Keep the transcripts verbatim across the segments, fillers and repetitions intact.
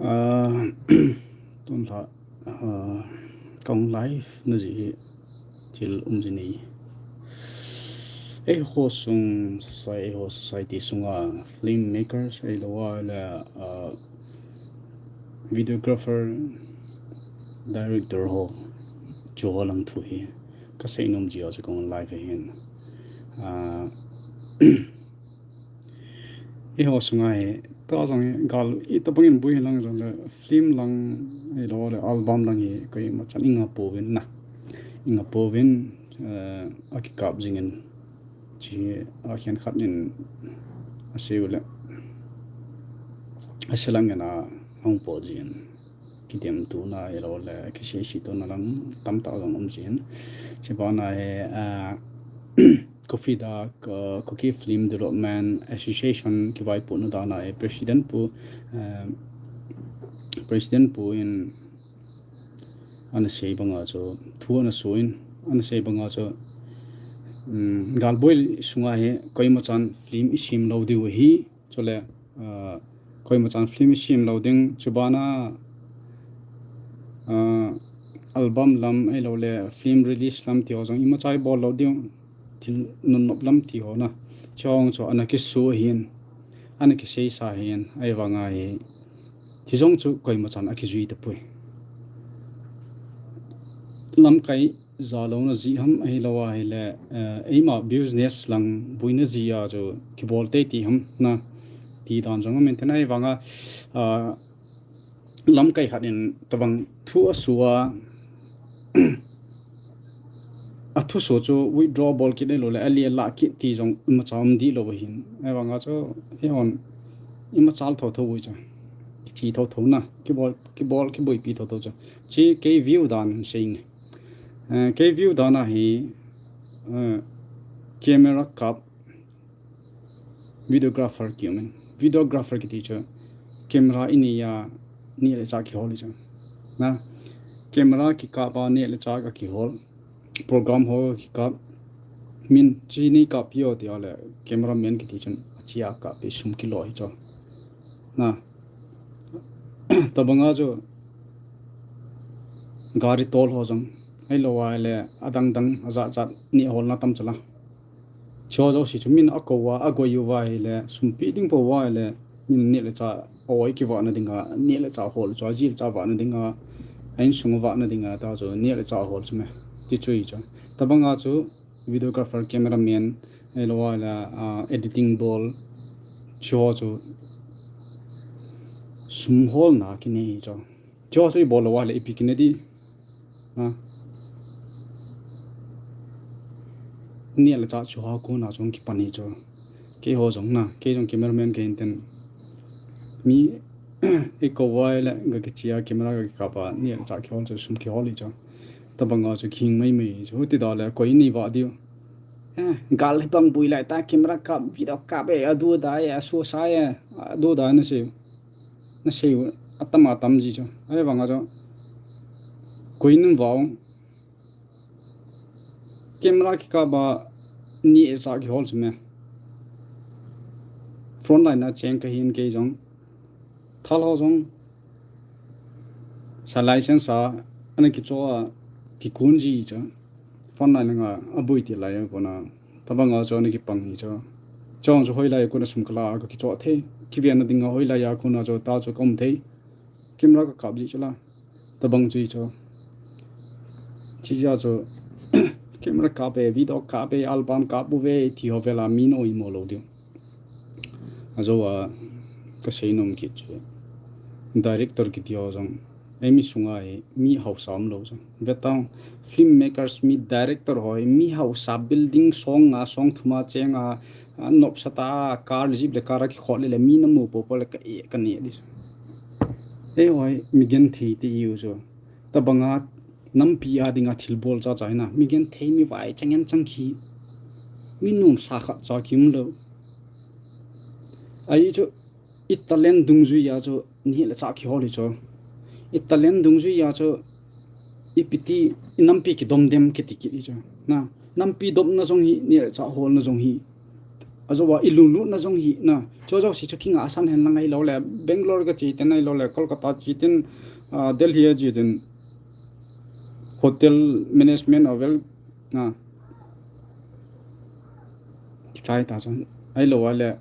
Ah, tun la, ah, kong live na ji hi thil um ji nei. Eiho sung, society, eiho society sunga filmmakers, ahilou le, ah, videographer, director ho, chu ho lang thu hi ka sei nom ji a chu kong live hin. Ah, Eiho sunga hi, ta jong hi, gal, itobang in bui hi lang jong le, film lang, ahilou le, album lang hi, koima chan i ngah pouvin na. I ngah pouvin, eh, akikap jing in. Chi, akhen khat in, asei u le. Asei lang in a, ahung po jing in. Kidemtona ahilou le, kiseisih tona lang tamtah jong um jin. Chubana hi, ah, KOFIDA, ah, Kuki Film Development Association kivaipohna dan a hi president pu, ah, president pu in ana sei banga chu, thu ana sei in, ana sei banga chu, um, galboi sunga hi koima chan film i sem lou diu ahi, Chule, ah, koima chan film i sem lou ding, chubana, ah, album lam ahilou le film release lam ti ho jong imacha i bol lou ding, thil nopnop lam ti ho na. Chong chu ana kisu hin, ana kiseisa hin, ahivanga hi. Thi jong chu koima chan akijui tapoi. Lamkai jalouna jeh ham ahilou ahile, eh, eima business lang boina jeh a chu kibol teitei ham na ti dan jong aum in tin ahivanga, ah, lamkai khat in tobang thu asu a, athuso chu withdraw bol kit ahilou le, aleh alah kit ti jong imacha um dih lou ahin. Ahivanga chu, eihon, imacha thotho u chu. Kiche thotho na, kibol, kibol, kiboipi thotho chu. Chi kei view dan hin sei nge. Eh, kei view dan a hi, eh, camera kap, videographer kium in. Videographer kiti chu camera i nei a neh le chah kihol hi chu. Na, camera kikap a neh le chah akihol. Program ho kikap. Min chi nei kap pi o ti a le cameraman kiti chun achi a kap pi sum kilo hi chu. Na, tobanga chu gari tol ho jong, ahilou le adang dang ajat jat neh holna tam chala. Chu jouse chu min akou a, agoi uva ahile, sum pe ding pou va ahile, min neh le chah, oi kivahna dinga, neh le chah hol chu, aji le chah vahna dinga, a insung vahna dinga, ta chu neh le chah hol chu me. Ti chu hi chu. Tobanga chu, videographer, cameraman, ahilou le, ah, editing bol, chu ho chu sum holna kinei hi chu. Chu ho chu i bol lou va le ipi kinei di. Ha. Neh le chah chu ho kona chu kipan hi chu. Kei ho jong na, kei jong cameraman kei hin tin. Mi, eikou va le, ga kiche a camera ga kikap a, neh le chah kihol chu sum kihol hi chu. Tobanga chu kihing maimai chu, huti da le, koi nei va diu. Eh, gal hi bang bui lai ta, camera kap, video kap e, adu da e, asu sa e, adu da na sei. Na sei u, atam atam ji chu. Ahivanga chu. Koi nun va u. Camera kikap a neh le chah kihol chu me. Frontline a cheng kahin kei jong. Thal ho jong. Sa license a, ana kicho a, kikun ji chu. Frontline nga, aboi ti lai a kona. Tobanga chu ana kipang hi chu. Chong chu hoilai a kona sum kala a ka kicho thei. Kivenna dinga hoilai a kona chu ta chu ka um thei. Camera ka kap ji chu la. Tobang chu hi chu. Chi ja chu. Camera kap e, video kap e, album kap uve, ti ho vela mi na oimo lou diu. Ajo a, ka sei nom kit chu. Director kiti ho jong. Eimi sunga hi, mi hausa um lou jong. Vetang, filmmakers, mi director ho hi, mi hausa building song nga, song thum a cheng a, a nopsa ta, car, jeep le car a kikhol le le, mi na mu popo le ka e, ka ne di. Eiho hi, mi genthei te iu chu. Tobanga, nampi a dinga thil bol cha cha hi na, mi genthei mi vai, chang en chang khi. Mi nomsa khat cha kium lou. Ahi chu, i talent dungjui a chu, neh le chah kihol hi chu. I talent dungjui a chu, ipi ti, i nampi kidom dem kiti kit hi chu. Na, nampi domna jong hi, neh le chah holna jong hi. Ajo a i lunglutna jong hi na. Chu jouse chu kinga san hen lang ahilou le, Bangalore ka che tin ahilou le, Kolkata che tin, ah, Delhi a che tin, hotel management a vel na. Kichai ta chu. Ahilou a le,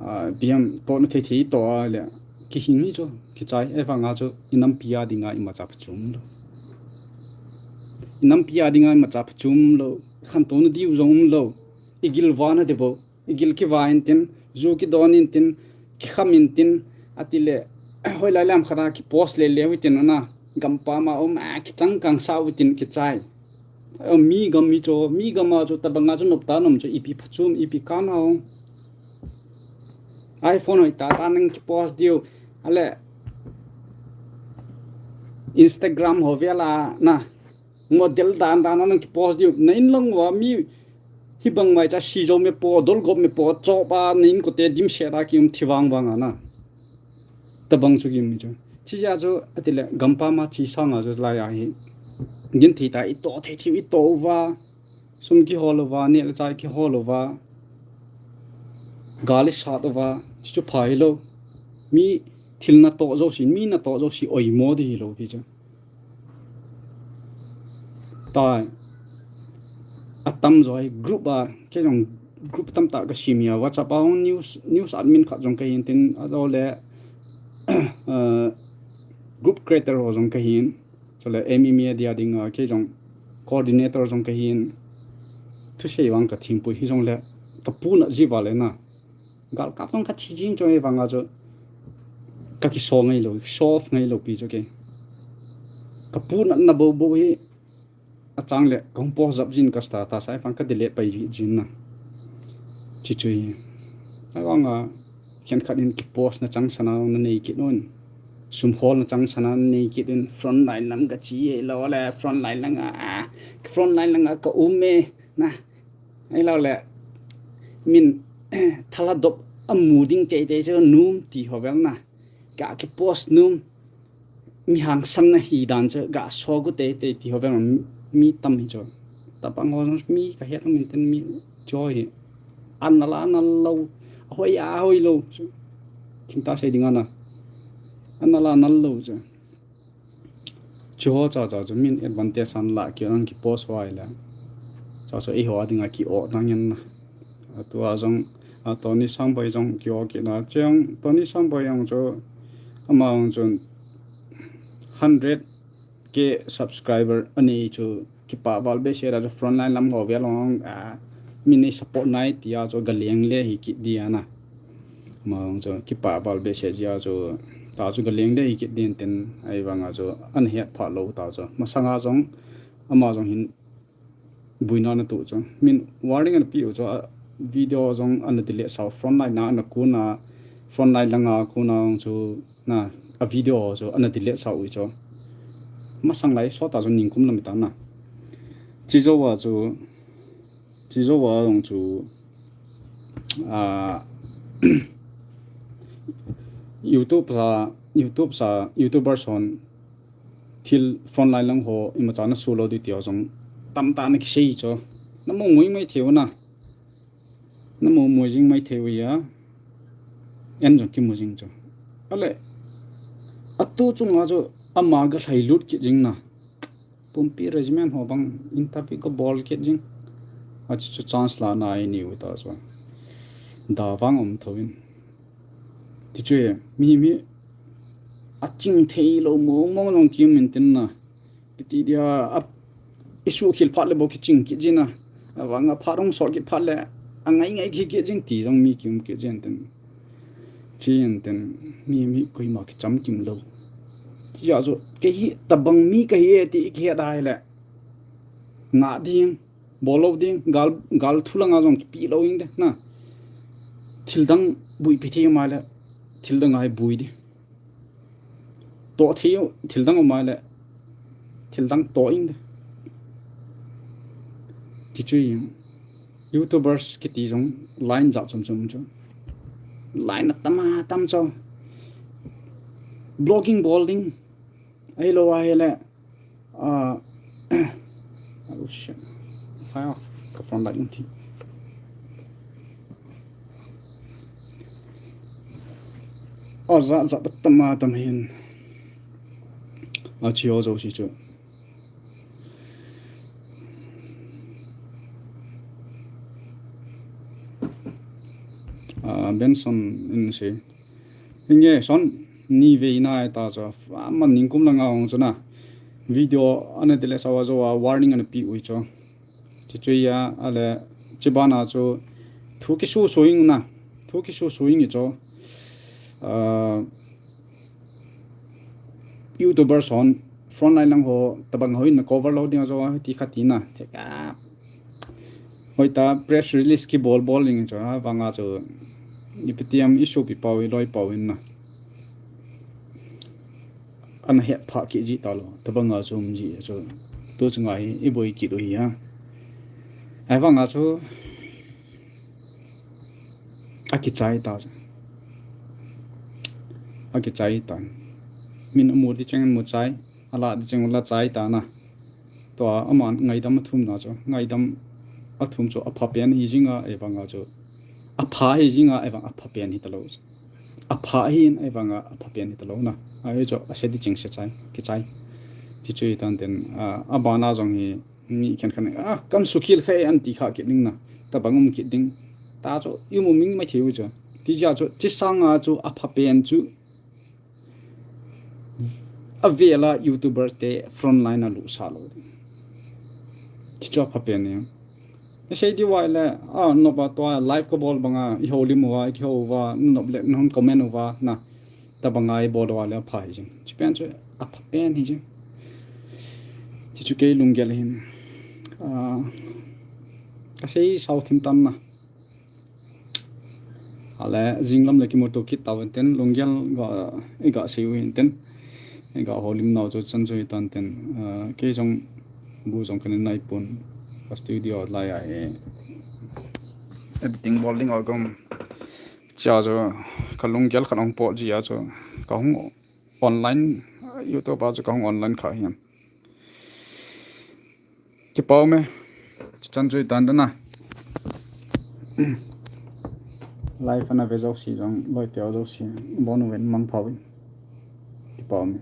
ah, B M tohna thei thei toh a le, kihing hi chu, kichai, ahivanga chu, i nampi a dinga imacha phachom lou. I nampi a dinga imacha phachom lou. Khantouna diu jong umlou. I gilva na debou. I gil kiva intin, ju kidon intin, kikham intin, atile, hoilai lam khat a kipost le le u tin na, gampam a um a kichang kang sa u tin kichai. A, mi gam hi chu, mi gam a chu, tabang a chu nop ta nom chu, ipi phachom, ipi kana hung. iPhone hoi tata nang kipost diu, ale, Instagram ho vel a na, model dan dan a nang kipost diu, na in lang uva mi, hibang mai cha si jo me po, dol gop me po, chop a, na in kote dimset a kium thi vang vang a na. Tabang chu kium chu. Chi ja chu, atile, gampam a chi sang a chu lai a hi. Gin thei ta, i toh thei thei, i toh uva. Sum kihol uva, neh le chah kihol uva. Gal i sat uva, chi chu pha hilou. Mi thil natoh jouse, mi natoh jouse oimo di hilou pi chu. Tai. Atam jo hi group a, kei jong group tamtah ka sem a, WhatsApp a hung news, news admin khat jong ka hin tin, ajo le, uh, group creator ho jong ka hin. Chule M M A dia ding a, kei jong coordinator jong ka hin. Thusei vang ka thim pui hi jong le, ka puna ji va le na. Gal kap jong ka thi jing chu ahivang a chu. Ka kiso ngai lou, show off ngai lou pi chu kei. Ka puna na bou bou hi. Achang le, ka hung post jap jin ka status a, ahivang ka delete pai ji jin na. Chi chu hi. Ahivang a, khenkhat in kipost na chang sana na nei kit un. Sum hol na chang sana na nei kit un. Front line lam ka chi e lo le, front line lang a, a, front line lang a ka um e, na. Ahilou le, min, thaladop a mu ding tei tei chu num ti ho vel na. Ka kipost num. Mi hangsan na hi dan chu, ga so gu tei tei ti ho vel mi, mi tam hi chu. Tabang ho mi ka het min ten mi chu hi. An na la na lou, a hoi a hoi lou chu. Thim ta sei ding a na. An na la na lou chu. Chu ho cha cha chu min advantage an la ki an kipost ho ai le. Cha chu eiho a ding a ki o na ngen na. A tu a jong, a Tony Sangboi jong ki o ki na. Cheng Tony Sangboi jong chu ama jong chun hundred K subscriber a nei chu kipah val behseh a chu frontline lam ho vel hung, a, min nei support nai ti a chu ga leng le hi kit di a na. Ama jong chu kipah val behseh ji a chu ta chu ga leng le hi kit din tin ahivang a chu an het pha lou ta chu. Masang a jong ama jong hin buina na tu chu. Min warning ana pe u chu, a, video jong ana delete sau, frontline na ana kun a, frontline lang a kun a chu na, a video chu ana delete sau u chu. Masang lai sot a chu ningkum lam ta na. Chi jou a chu, chi jou a jong chu, a, YouTube sa, YouTube sa, YouTuber son, thil frontline lang ho, imacha na su lou di ti ho jong, tamtah na kisei chu. Na mu mui mai thei u na. Na mu mui jing mai thei u ya. En jong kimu jing chu. Ale, a tu chung a chu, ama ga lhai lut kit jing na. Pumpi regiment ho bang interview ka bol kit jing. A chi chu chance la na i ni u ta chu. Da vang um tho in. Ti chu e, mi, mi, a ching thei lou mong mong jong kim in tin na. Kiti dia, a, i su khil phat le bou kiching kit jin a. Avang a phat hung sot kit phat le, a ngai ngai kit kit jing ti jong mi kim kit jin tin. Chi in tin, mi, mi koima kicham kim lou. Ti a chu, kei hi tabang mi ka hi e ti i kihet a hi le. Nga ding. Bol lou ding, gal, gal thu langa jong kipe lou ding te, na. Thil dang buipi thei um a le, thil dang a hi bui ding. Toh thei, thil dang um a le, thil dang toh ding te. Ti chu hi, YouTubers kiti jong line jat chom chom chu. Line atam atam chu. Blogging bol ding. Ahilou a hi le, Ah, oh shit. Fire off. Ka phone light in thi. Aja ja tama tam hin. Achi ho jo si chu. Ah, Benson in si. Inge son ni ve na ta cho. Ama ningkum langa hung chuna. Video ana dile sawa jo a warning ana pi ui cho. Chichuya ale chibana chu thu kisu suing na. Thu kisu suing cho. Ah, YouTuber son frontline lang ho tabang ho in cover lo ding jo ti khatina. Theka. Hoi ta press release kibol bol ding cho, avanga chu ipitiam isu pi pau iloi pau in na. Ana het pha ki ji ta lo, tabanga chu um ji chu. Tu chu ngai iboi ki do hi ha. Avanga chu akichai ta chu. Akichai ta. Min amu di cheng mu chai, ala di cheng la chai ta na. Tua aman ngaidam athum na chu. Ngaidam athum chu apha pen hi jinga, avanga chu. Apha hi jinga, avang apha pen hi ta lo chu. Apha hi in, avanga apha pen hi ta lo na. Ahi chu ase di cheng se chai, kichai. Chichu hi tan ten, ah, abana jong hi, mi khen khen, ah, kan sukhil kha e an ti kha ki ding na. Tabang um ki ding. Ta chu, imu ming mai thei u chu. Ti ja chu, chi sanga chu apha pen chu. Avela YouTuber te frontline a lusa lo. Ti chu apha pen ni. Ni sei di wai le, ah, no ba to live ko bol banga, i ho lim uva, i ho uva, no le, non comment uva, na. Tabanga i bol uva le apha hi jing. Chi pen chu apha pen hi jing. Ti chu kei lunggel hin. Ah, ka sei sau thim tan na. Ale, jinglam le kimuto kit tau enten, lunggel ga, iga sei u enten, iga holim nau chu chan chu itan ten, ah, kei jong bu jong kan nai pun, ka studio lai a e, editing bol ding a gom, cha chu ka lunggel khat ong po ji a chu, ka hung online, YouTube a chu ka hung online kha hiam. Kipau me. Chan chu itan dana. Live ana ve jouse jong, loi teo jouse. Bon ven mang phau in. Kipau me.